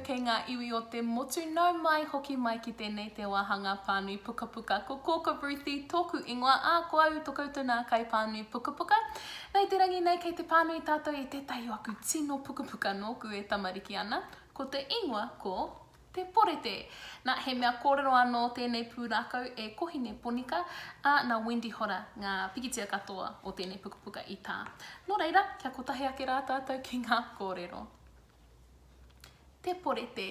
kei ngā iwi o te motu, nau mai, hoki mai ki tēnei te wāhanga pānui pukapuka. Ko Kōka Ruthie tōku ingoa, ā, ko au to koutou nā kaipānui pukapuka. Nei te rangi nei kei te pānui tātou i tētahi o aku tino pukapuka nōku e tamariki ana. Ko te ingoa ko Te Porete. Nā, he mea kōrero anō tēnei pūrākau e Kohine Ponika, ā, nā Wendy Hora ngā pikitia katoa o tēnei pukapuka i tā. Nō reira, kia kotahi ake rā tātou ki ngā kōrero. Te Porete.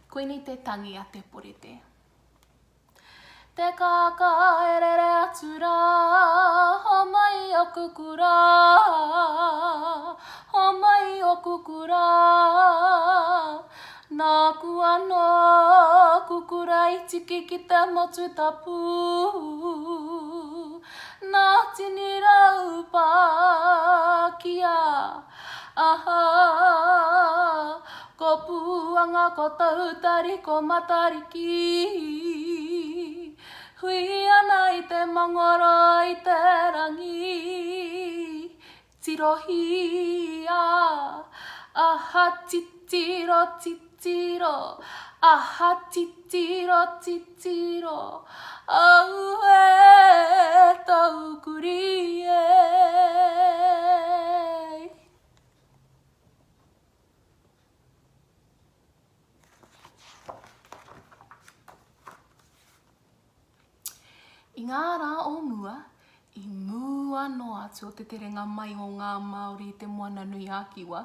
Koinei te tangi a Te Porete. Te kākā e rere atu rā, homai oku kura, homai oku kura. Nāku anō ku kura i tiki ki te motu tapu, nā tini raupā kia aha. Ko Puanga, ko Tautari, ko Matariki. Hui ana i te mangoro i te rangi. Tirohia, aha titiro, titiro, aha titiro, titiro, auē tōu kurī e. I ngā rā o mua, i mua noa atu o te terenga mai o ngā Māori i Te Moana-nui-a-Kiwa,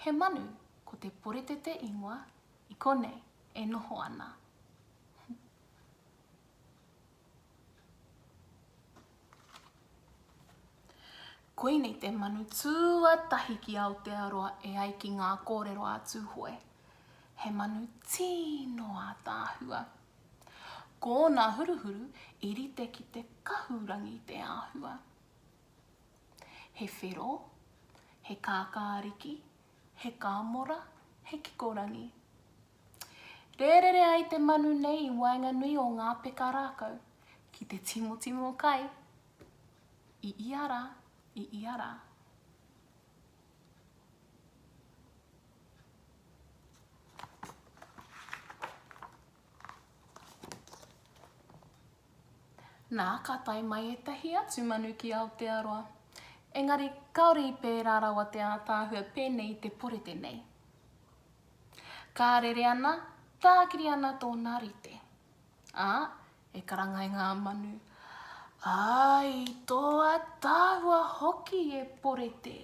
he manu ko te porete te ingoa i konei e noho ana. Koinei te manu tuatahi ki Aotearoa e ai ki ngā kōrero a Tūhoe. He manu tino ātaahua. Ko ōna huruhuru i rite ki te kahurangi te āhua. He whero, he kākāriki, he kāmora, he kikorangi. Rērere ai te manu nei i waenganui o ngā peka rākau ki te timotimo kai i ia rā, i ia rā. Nā, ka tae mai ētahi atu manu ki Aotearoa. Engari, kāore i pērā rawa te ātaahua pēnei i te porete nei. Ka rere ana, tākiri ana tōna rite. Ā, e karanga ai ngā manu, Ai, tō ātaahua hoki e Porete!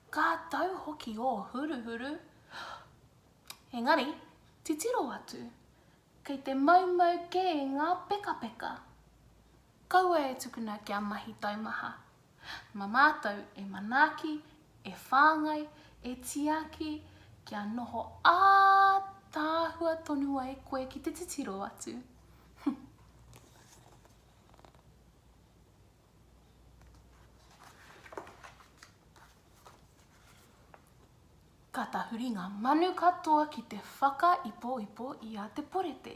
Ka tau hoki ō huruhuru! Engari, titiro atu, kei te maumau kē ngā pekapeka. Kaua e tukuna kia mahi taumaha. Ma mātou e manaaki, e whāngai, e tiaki, kia noho ātaahua tonu ai koe ki te titiro atu. Ka tahuri ngā manu katoa ki te whakaipoipo i a Te Porete.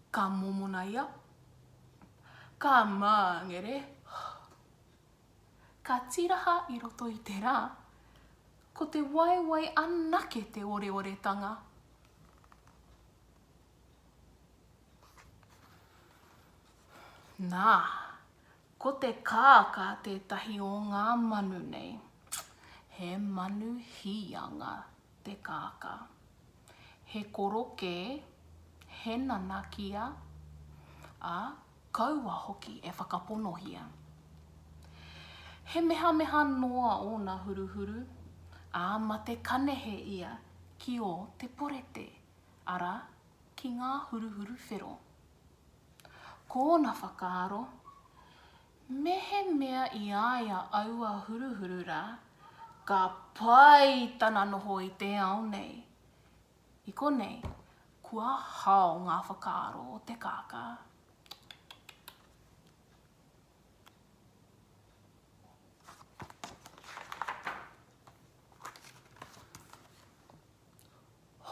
Ka mōmona ia. Ka māngere. Ka tīraha i roto i te rā. Ko te waewae anake te oreoretanga. Nā, ko te kākā tētahi o ngā manu nei. He manu hīanga te kākā. He korokē, he nanakia, ā, kaua hoki e whakaponohia. He mehameha noa ōna huruhuru, ā, mate kanehe ia ki ō te porete, arā, ki ngā huruhuru whero. Ko ōna whakaaro, Mehemea i a ia aua huruhuru rā, ka pai tana noho i te ao nei. I konei, kua hao ngā whakaaro o te kākā.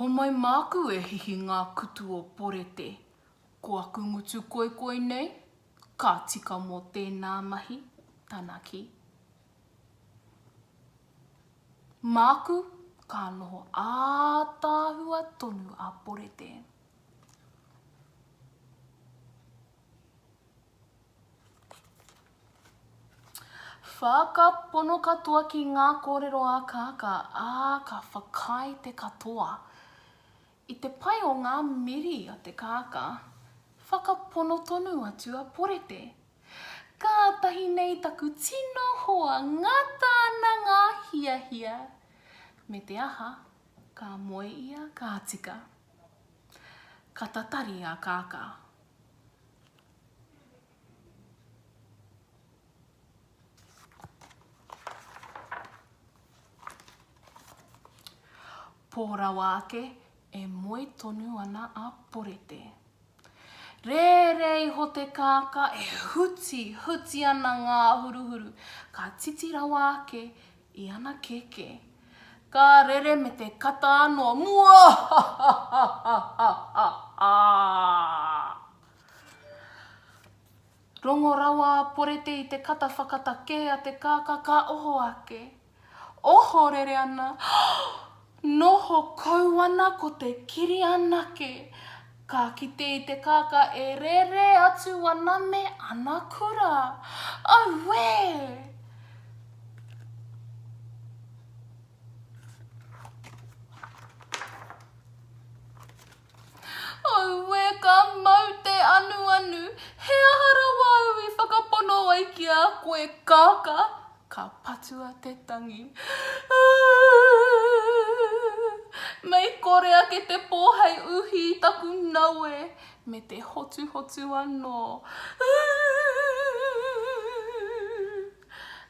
Homai māku e hihi ngā kutu o Porete, ko aku ngutu koikoi nei, ka tika mō tēnā mahi, tana kī. Māku, ka noho ātaahua tonu a Porete. Whakapono katoa ki ngā kōrero a Kākā, ā, ka whakaae te katoa. I te pai o ngā miri a te kākā, whakapono tonu atu a Porete. Kātahi nei taku tino hoa ngata ana ngā hiahia. Me te aha, ka moe ia ka tika. Ka tatari a Kākā. Pō rawa ake, e moe tonu ana a Porete. Rērē iho te kākā e huti, huti ana ngā huruhuru, ka titi rawa ake i ana kēkē. Ka rere me te kata anō, Muahahahahaha! Rongo rawa a Porete i te kata whakatakē a te kākā ka oho ake. Ohorere ana, noho kau ana ko te kiri anake. Ka kite i te kākā e rere atu ana me ana kura. Auē! Auē, ka mau te anuanu, he aha rawa au i whakapono ai ki a koe, kākā? Ka patua te tangi. Mei kore ake te pō hei uhi i taku naue, me te hotuhotu anō.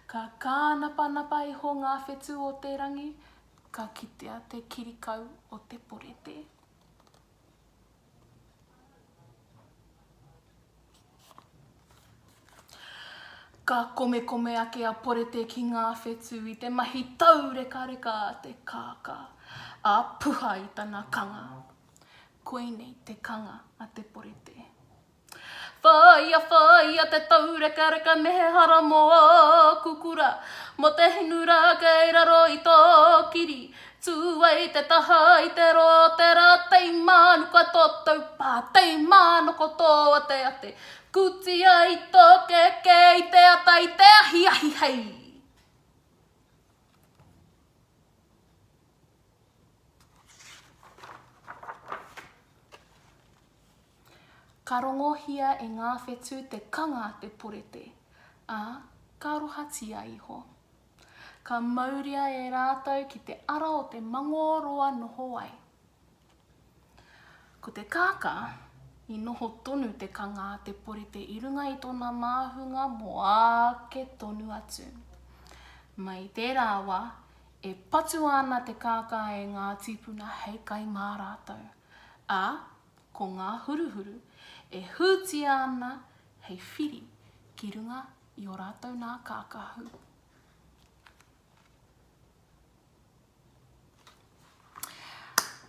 Ka kānapanapa iho ngā whetū o te rangi, ka kitea te kirikau o te porete. Ka komekome ake a Porete ki ngā whetū i te mahi taurekareka a te kākā, a puha i tana kanga. Koinei te kanga a te Porete. Whāia, whāia te taurekareka me he hara mō ōku kura, mō te hinu rā kei raro i tō kiri. Tū ai te taha i te roa o te rā, tei mānuka tō taupā, tei mānoko tō ateate. Kutia i tō kēkē i te ata i te ahiahi hei. Ka rongohia e ngā whetū te kanga a te porete, ā, ka arohatia iho. Ka mauria e rātou ki te ara o te mangōroa noho ai. Ko te kākā, i noho tonu te kanga a te porete i runga i tōna māhunga mō āke tonu atu. Mai i tērā wā, e patua ana te kākā e ngā tīpuna hei kai mā rātou, ā, ko ngā huruhuru e hūtia ana hei whiri ki runga i ō rātou nā kākahu.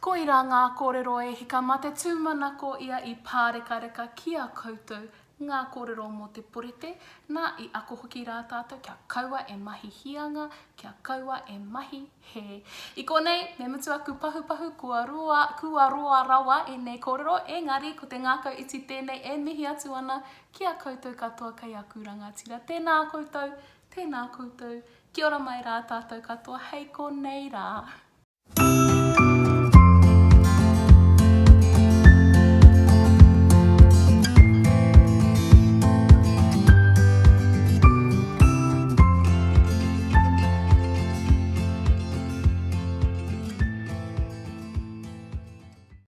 Koirā ngā kōrero e hika mā te tūmanako ia i pārekareka ki a koutou ngā kōrero mō te porete, nā i ako hoki rā tātou kia kaua e mahi hīanga, kia kaua e mahi hē. I konei, me mutu aku pahupahu kua roa, kua roa rawa ēnei kōrero, engari ko te ngākau iti tēnei e mihi atu ana ki a koutou katoa kei aku rangatira. Tēnā koutou, tēnā koutou, kia ora mai rā tātou katoa hei konei rā.